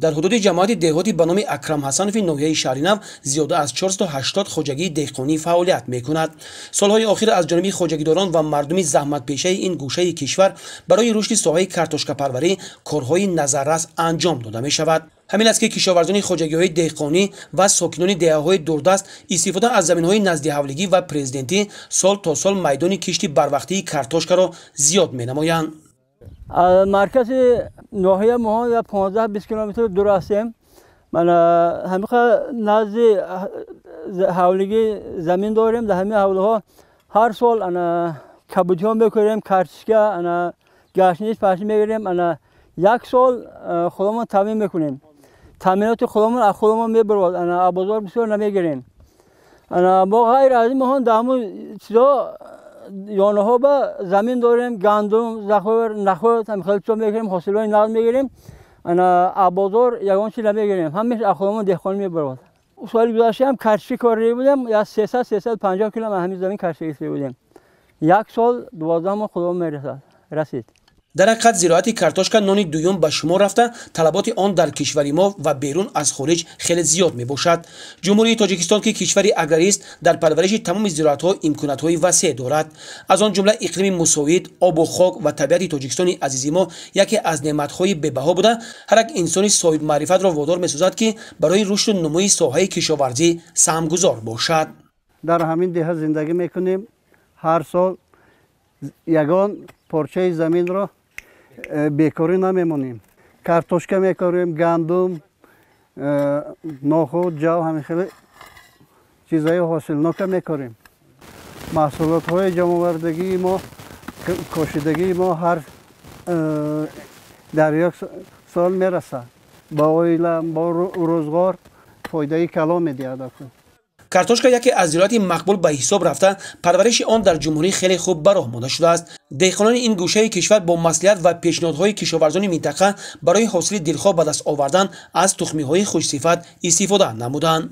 Дар ҳудуди ҷамоати деҳоти ба номи Акрам Ҳасанови ноҳияи Шаҳринав зиёда аз 480 хоҷагии деҳқонӣ фаъолият мекунад. Солҳои охир аз ҷониби хоҷагидорон ва мардуми заҳматпешаи ин гӯшаи кишвар барои рушди соҳаи картошкапарварӣ корҳои назаррас анҷом дода мешавад. Ҳамин аст, ки кишоварзони хоҷагиҳои деҳқонӣ ва сокинони деҳаҳои дурдаст истифода аз заминҳои наздиҳавлигӣ ва президентӣ сол то сол майдони кишти барвақтии картошкаро зиёд менамоянд. Маркази ноҳия моҳо 15-20 километр дур ҳастем. Ҳамиқа назди ҳавлигӣ замин дорем. Дар ҳамин ҳавлиҳо ҳар сол кабудиҳо мекорем, картошка, гашниш пашни мегирем. Як сол худамон таъмин мекунем. Таъминоти худамон аз худамон мебарод, аз бозор бисёр намегирем. Бо ғайр аз ин моҳон дар ҳамун чизо ёнаҳо ба замин дорем, гандум, захир, нахӯд, хеле чизо мегирем, ҳосилҳои нағз мегирем. Аз бозор ягон чиз намегирем, ҳамеш аз худамон деҳқонӣ мебарод. Соли гузашта ҳам картошка корида будем, 300-350 кило аз ҳамин замин картошка гирифта будем. Як сол 12 моҳ худамон мерасад, расид. Дар ҳақиқат зироати картошка нони дуюм ба шумор рафта, талаботи он дар кишвари мо ва берун аз хориҷ хеле зиёд мебошад. Ҷумҳурии Тоҷикистон, ки кишвари аграрист, дар парвариши тамоми зироатҳо имкониятҳои васеъ дорад. Аз он ҷумла иқлими мусоид, обу хок ва табиати Тоҷикистони азизи мо яке аз неъматҳои бебаҳо буда, ҳар як инсони соҳибмаърифатро водор месозад, ки барои рушду нумӯи соҳаи кишоварзӣ саҳмгузор бошад. Дар ҳамин деҳа зиндагӣ мекунем. Ҳар сол ягон порчаи заминро бекорӣ намемонем. Картошка мекорем, гандум, нохуд, ҷав, ҳамин хеле чизҳои ҳосилнока мекорем. Маҳсулотҳои ҷамъовардагии мо, кошидагии мо ҳар дар як сол мерасад. Ба оила, ба рӯзғор фоидаи калон медиҳад. Картошка яке аз зироати мақбул ба ҳисоб рафта, парвариши он дар ҷумҳурӣ хеле хуб ба роҳ монда шудааст. Деҳқонони ин гӯшаи кишвар бо маслиҳат ва пешниҳодҳои кишоварзони минтақа барои ҳосили дилхоҳ ба даст овардан аз тухмиҳои хушсифат истифода намуданд.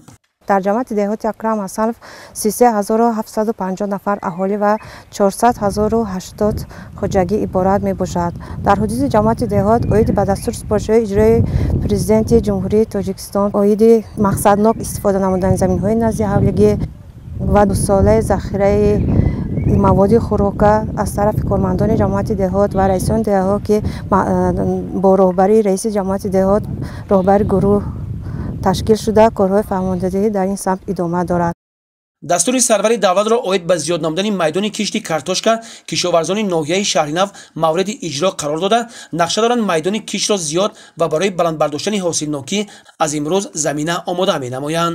Дар ҷамоати деҳоти Акрам Ҳасанов 33 750 нафар аҳолӣ ва 400 080 хоҷагӣ иборат мебошад. Дар ҳудуди ҷамоати деҳот оиди ба дастур супоришҳои иҷрои Президенти Ҷумҳурии Тоҷикистон оиди мақсаднок истифода намудани заминҳои назди ҳавлигӣ ва дусолаи захираи маводи хӯрока аз тарафи кормандони ҷамоати деҳот ва раисони деҳаҳо, ки бо роҳбарии раиси ҷамоати деҳот роҳбари гурӯҳ ташкил шуда, корҳои фаҳмондадиҳӣ дар ин самт идома дорад. Дастури сарвари давлатро оид ба зиёд намудани майдони кишти картошка кишоварзони ноҳияи Шаҳринав мавриди иҷро қарор дода, нақша доранд майдони киштро зиёд ва барои баланд бардоштани ҳосилнокӣ аз имрӯз замина омода менамоянд.